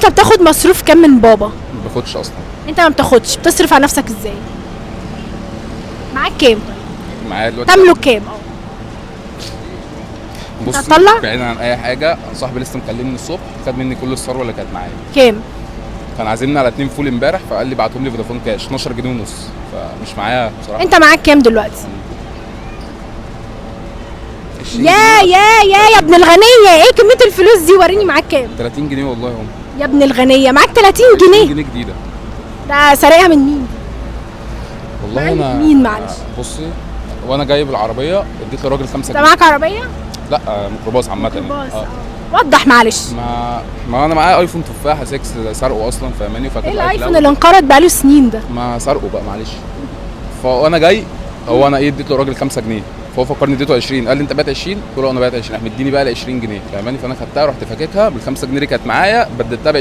انت بتاخد مصروف كام من بابا؟ ما باخدش اصلا. انت ما بتاخدش، بتصرف على نفسك ازاي؟ معاك كام؟ معايا دلوقتي تملك كام؟ بص، هتطلع؟ بعيدا عن اي حاجه، انا صاحبي لسه مكلمني الصبح، خد مني كل الثروة اللي كانت معايا. كام؟ كان عازمني على 2 فول امبارح، فقال لي بعتهم لي فودافون كاش 12 جنيه ونص، فمش معايا بصراحه. انت معاك كام دلوقتي؟ 20 يا جنيه. يا يا يا ابن الغنيه، ايه كمية الفلوس دي؟ وريني معاك كام. 30 جنيه والله هم. يا ابن الغنيه، معاك 30 30 جنيه؟ جنيه جديده. ده سارقها من مين؟ والله معاك انا مين معلش؟ بصي، وانا جاي بالعربية اديت للراجل 5 انت جنيه. معاك عربية؟ لا، ميكروباص عامة يعني. ميكروباص. آه. وضح معلش. ما انا معايا iPhone تفاحة 6 سرقه اصلا، فاهماني؟ ايه فكان ال iPhone iCloud. اللي انقرض بقاله سنين ده؟ ما سرقه بقى معلش. فانا جاي، هو انا ايه، اديت للراجل 5 جنيه، فهو فكرني اديته 20، قال لي انت بعت 20؟ قلت له انا بعت 20. راح مديني بقى ال 20 جنيه، فاهماني؟ فانا خدتها، رحت فاككها بال 5 جنيه اللي كانت معايا، بدلتها ب